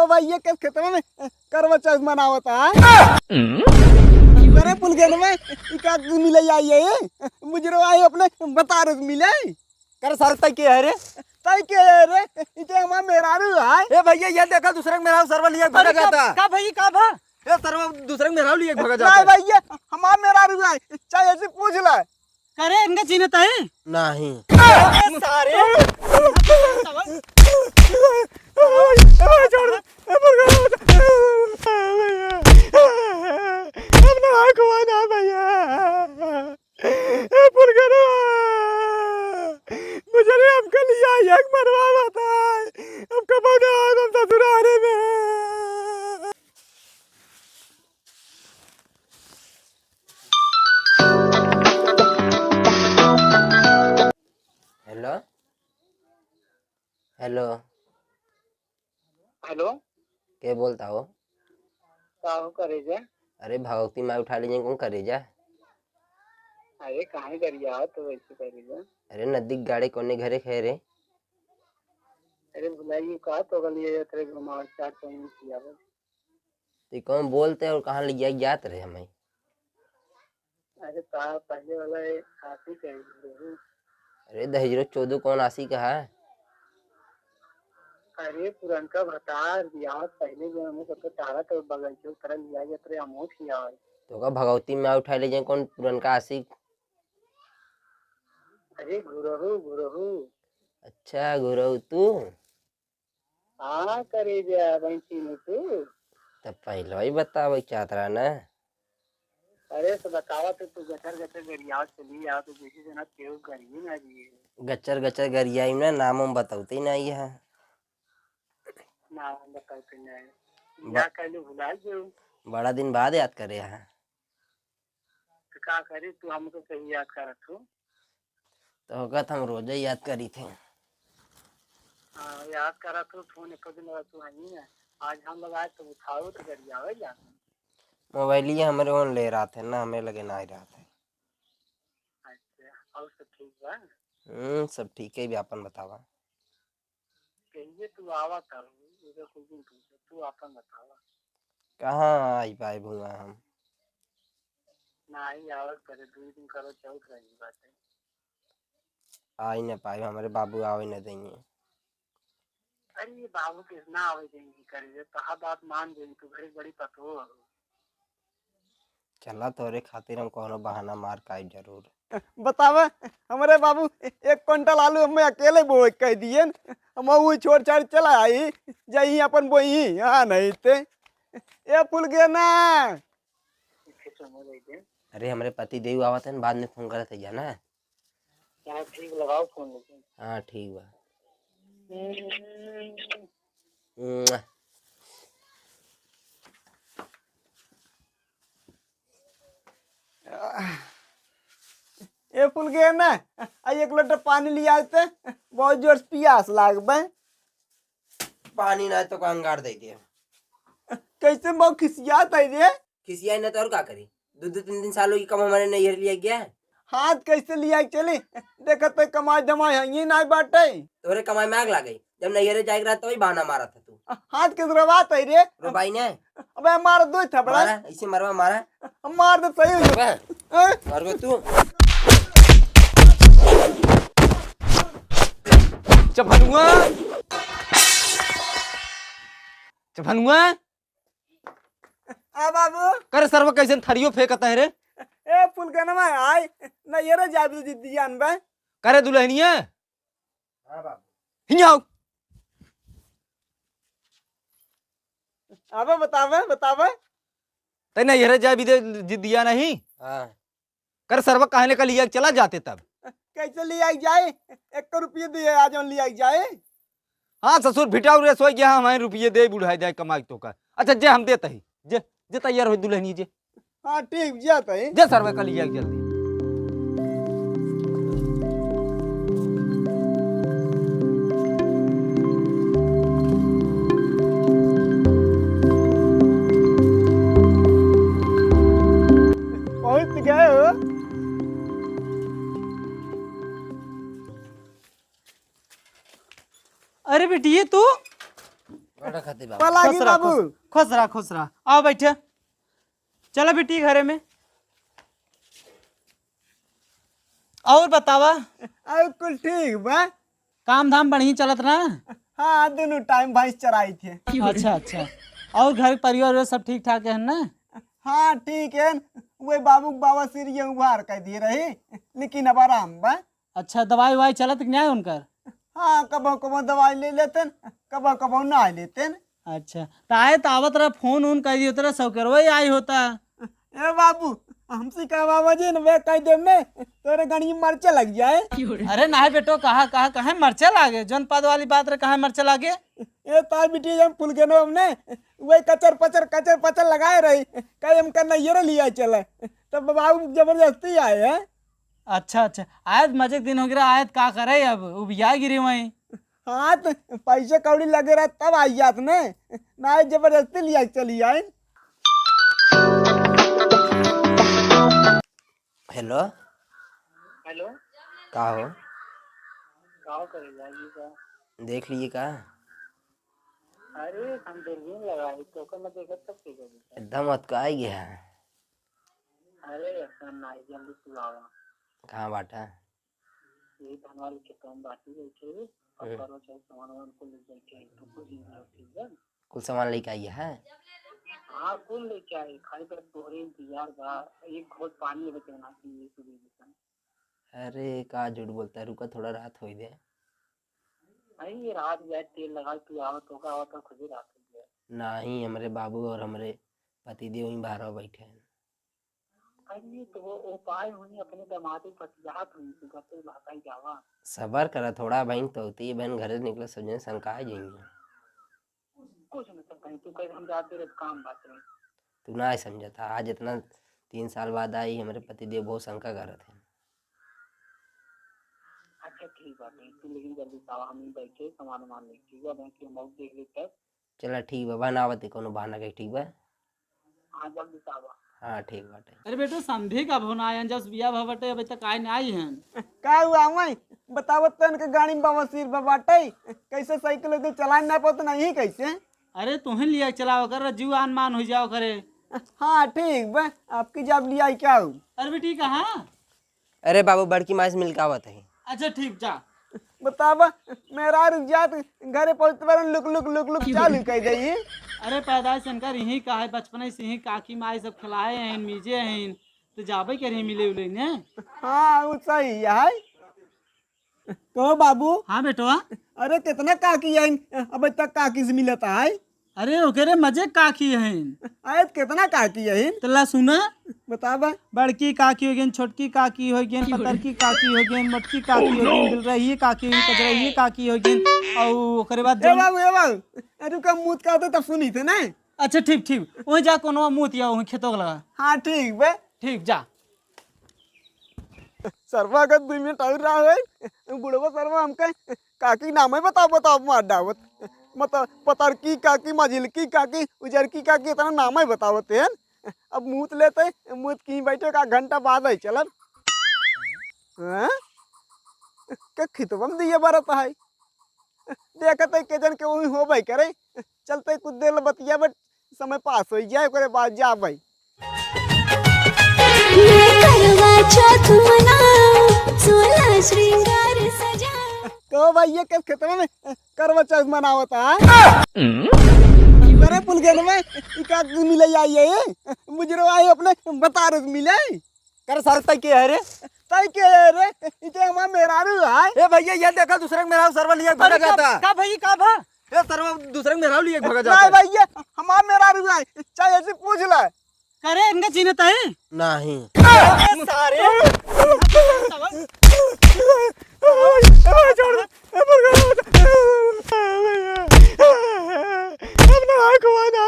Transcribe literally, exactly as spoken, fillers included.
भैया के खेतवा में करवा चौथ मनावत है। अरे फुलगेनवा, ई का तू मिले आई है? बुजरो आई अपने बतारो से मिले। करे सर, तई के है रे? तई के है रे? ई तो हमार मेहरारू है। ए भैया, ये देखा, दूसरे के मेहरारू सरवा लिए भागा अरे का, जाता। का भैया, का भा? ए सरवा दूसरे के मेहरारू लिए भागा नहीं जाता। भैया, हमार मेहरारू है, चाहे ऐसे पूछ ले। करे इनका चिन्हत है? नहीं। अरे सारे। छोड़। ए फुलगेनवा, अपना आँख वाला भैया। ए फुलगेनवा, मुझे रे हमका लिया एक मरवा बताए। हम कबो ना आए हम ससुरारे में। हेलो, हेलो। हेलो। के बोलता हो? का हो करेजा? अरे भगवती माई उठा लीजिए, कौन करेजा? अरे काहे गरियावत हो वैसे करेजा? अरे नदी गाड़े कौने घरे खे रे? अरे भुलाइए का तो गलिए तेरे घुमाओ चार सौ नहीं किया बस। तो कौन बोलते और कहाँ ले जाए जात रहे हमें? अरे ता पहले वाला ये आशिक है गुरु। अरे दहिजरो चोदू कौन आशिक है? अरे पुरनका भतार बियाह पहले जो हमें सबके तारा तो बगल से उतरा लिया गया तेरे अमोट किया है। तो का भगवती में उठा ले जाए कौन पुरनका आशिक? अरे गुरहु गुरहु। अच्छा गुरहु तू? हाँ करेजा, वही चीनू तू। तब पहले ही बतावे चाहत रहा ना। अरे तो बतावा तो तू गचर गचर गरियाव चली आओ तो जैसे जना केहू गरिये ना दिए। गचर गचर गरियाई ना, नाम हम बतावते ही नहीं है। नाम हम बतावते नहीं। ब- या कहलू भुला गयो। बड़ा दिन बाद याद करे हैं। तो का करी तू हमको कहीं याद करत हो? तो होगा तो हम रोजे याद करी थे। हाँ, याद करत हो, फोन एको दिन रह तू हमी ना। आज हम लगाए तो उठाओ तो गरियावे जा। मोबाइलिया हमरे ओन ले रहा थे ना, हमें लगे ना ही रहा थे। अच्छा, और सब ठीक बा? हम्म, सब ठीक है, भी आपन बतावा। कहिए तू आवत हऊ, इधर कुछ दिन पूछे, तू आपन बतावा। कहाँ आई पाए भुआ हम? नाही आवत करे, दुई दिन करो चौथ रही बाटे। आई न पाए, हमरे बाबू आवे न देंगे। अरे ये बाबू के ना आवे देंगे करे, तहा बात मान जाई, तू घरे बड़ी पतो हो। चला तोरे खातिर हम कौनो बहाना मार के आइब जरूर। बतावे, हमरे बाबू एक कुंटल आलू हमें अकेले बोए कह दिए, हम वो छोड़ छाड़ चला आई, जाई अपन बोई, हाँ नहीं ते। ए फुलगेना। अरे हमरे पति देव आवत हैं, बाद में फोन करत है जाना। हाँ, ठीक, लगाओ फोन लेकिन। हाँ, ठीक बा। मुआ। ए फुलगेना, आ एक लोटा पानी लिया आते, बहुत जोर से पियास लाग बे। पानी ना तो का अंगार दे दे। कैसे बहुत खिसियात है रे? खिसियाई ना तो और का करी? दो दो तीन तीन सालों की कम हमारे नैहर लिया गया है। हाथ कैसे लिया के चले? देखत तो कमाई धमाई है ये ना बाटे। तोरे कमाई में आग लागे। जब नैहरे जाए के रहा तो ही बहाना मारा था तू। हाथ के रोवात है रे। रोबाई ने? अबे मार दो थपड़ा। मारा, इसे मरवा मारा। मार दे सही हो। अबे, हैं? मरबे तू। चभनुआ। चभनुआ। आ बाबू। करे सरवा कैसे थरियो फेंकत है रे? ए फुलगेनवा आई, नैहरे जाबी जिद्दियान बे। करे दुल्हनिया। हाँ बाबू। हियाँ आओ। अबे बतावे, बतावे। तै नैहरे जाबी दे जिद्दिया नहीं? हाँ। कर सरवा कहने का लिया चला जाते तब। कैसे लिया जाए? एक रुपये दिए आज हम लिया जाए। हाँ ससुर, भिटाऊ रे सोई गया, हमारे रुपये दे बुढ़ाई जाए कमाई तो का। अच्छा जे हम देते ही, जे, जे तैयार हो दुल्हनी जे। हाँ ठीक, जाता है। जे सरवा का लिया जल्दी। पहुँच गए हो। अरे बेटी, ये तू? पलगी खुश रहा, बाबू। खुश, खुश रहा, खुश रहा। आओ बैठे। चला बेटी घरे में। और बतावा? और कुल ठीक बा। काम धाम बढ़िया चलत ना? हाँ, दोनों टाइम भैंस चराई थे। अच्छा, अच्छा। और घर परिवार सब ठीक ठाक है ना? हाँ, ठीक है। वही बाबू के बवासीर ये उभार कर दिए रही, लेकिन अब आराम बा। अच्छा, दवाई उवाई चलत कि नहीं उनकर? हाँ, कबो कबो दवाई ले लेतेन, कबो कबो ना लेतेन। अच्छा, त आए त आवत रहा, फोन उन कर दियो, तेरा सौकरवा ही आई होता। ए बाबू, हमसे कहवावा जे न, वे कह देम ने, तोरे गणी मरचा लग जाए। अरे नाहीं बेटो, कहा, कहा, कहे मरचा लागे? जौन पद वाली बात रहे, कहे मरचा लागे? ए तार बिटिया, जौन फुलगेनो हमने, वही कचर पचर, कचर पचर लगाए रही, कहे हमका नैहरे लिया चले। तब बाबू जबरदस्ती आए हैं। अच्छा, अच्छा। आयत मजे के दिन हो गिरा, आयत का करे अब, उबिया गिरी वहीं। हाँ, तो पैसे कौड़ी लगे रहा तब आई जात ने, ना आए जबरदस्ती लिया के चली आए। हेलो। हेलो। का हो? का हो करे जाइए का? देख लिए का? अरे, हम दूरबीन लगाई, तो ओकर में देखत तब ठीक है। एकदम अतकाई गया है। अरे, ऐसा ना, जल्दी तू आवा। कहाँ बाटा? यही धनवारी के काम बाकी बैठे, अब हम्म। करो चाहे सामान वामान को ले जाके, तो कुछ नहीं हो, ठीक है? कुल सामान लेके आई है? हाँ, कुल लेके आई, खाली बस तोहरे इंतजार बा, एक घोट पानी लेके ना पी, ये तो दे देता। अरे, का झूठ बोलता है, रुका, थोड़ा रात होई दे। भाई, ये रात गया, तेल लगा, तू आवत होगा, आवत होगा, खुद ही रात हो गया। नहीं, हमरे बाबू और हमरे पतिदेव वहीं बाहर बैठे हैं। अरे, तो वो, वो पाए हुई अपने दमादे पतियात हुई, तू कहते भागाई जावा। सबर करा थोड़ा बहन, तो होती है बहन, घरे निकले सब जने सनकाए जाएंगे। कुछ नहीं सनकाई, तू कहे हम जाते रहे काम बात रहे। तू ना समझता, आज इतना तीन साल बाद आई, हमरे पतिदेव बहुत शंका करत हैं। अच्छा ठीक बात है, तू लेकिन जल्दी से आवा, हम ही बैठे सामान वामान लेके, ठीक है, बैंक के हम देख लेते हैं। चला ठीक बा, बहन आवत है, कोनो बहाना के, ठीक बा? हाँ, जल्दी से आवा। हाँ, ठीक बाटे। अरे बेटो, समधी का भोना आयन, जस बिया भा बटे, अबे तक आए ना आई हन। का हुआ वहीं? बतावत तन के गाड़ी में बवासीर बा बाटे, कैसे साइकिल उइकिल चलाए ना पावत नहीं कैसे? अरे तुहिन लिया चलाओ कर, जीव आन मान हो जाओ करे। हाँ, ठीक बा, आपकी जब लिया क्या हो? अरे बेटी, कहाँ? अरे बाबू, बड़की माई से मिल के आवत है। अच्छा, ठीक, जा। बतावा, मेहरारू जात घरे पहुँचते बारन लुक, लुक, लुक, लुक चालू कर देई। अरे, पैदाइश इनकर यहीं का है, बचपने से यहीं काकी माई सब खिलाए हैं, मीजे हैं, तो जाबे के रही मिले उले ने। हाँ, वो सही है। कहो बाबू। हाँ बेटवा। अरे, कितना काकी है, अब तक काकी से मिलता है? अरे ओकरे मजे काकी हइन। अरे त केतना काकी हइन? त ला सुना। बतावा। बड़की काकी हो गइन, छोटकी काकी हो गइन, पतरकी काकी हो गइन, मोटकी काकी हो गइन, बिलरही काकी हो गइन, कजरही काकी हो गइन, अउ ओकरे बाद ए जौन बाबू, ए बाबू, अरे रुका, मूत का होता तब सुनी थे ना। अच्छा ठीक, ठीक, वहीं जा कोनो मूत या वहीं खेतों के लगा। हाँ ठीक बे। ठीक जा। सरवा अगर दुइ मिनट और रहा है, बुढ़वा सरवा हमका काकी नाम है बताओ, बताओ, मार डावत। मत-, पतरकी काकी, मझिलकी काकी, उजरकी काकी, इतना नाम है बतावत हैं। अब मूत लेते, मूत कहीं बैठे का घंटा बाद आई चलब। हाँ? के खितवन दिए बरत है। देखत है के जन के वही होबे करे। चलते कुछ देर ले बतिया बट समय पास हो जाए, ओकरे बाद जाबे। मैं करवा चौथ मनाऊं, सोलह श्रृंगार सजाऊं। कहो भाई, ये किस खेतवा में करवा चौथ मनावत है? अरे पुलगेन में, ई का मिले आई है? बुजरो आई अपने बतारस मिले। कर सारे तई के है रे? तई के है रे? इते हमार मेहरारू है। ए भैया, ये देखा दूसरे के मेहरारू सरवा लिया भागा अरे का, जाता। का भैया, का भा? ए सरवा दूसरे के मेहरारू लिया भागा नहीं जाता। भैया, हमार मेहरारू है, चाहे ऐसे पूछ ले। करे इनका चिन्हत है? नहीं। ए सारे। ए, छोड़। ए, मुर्गा। अपना आँख वाला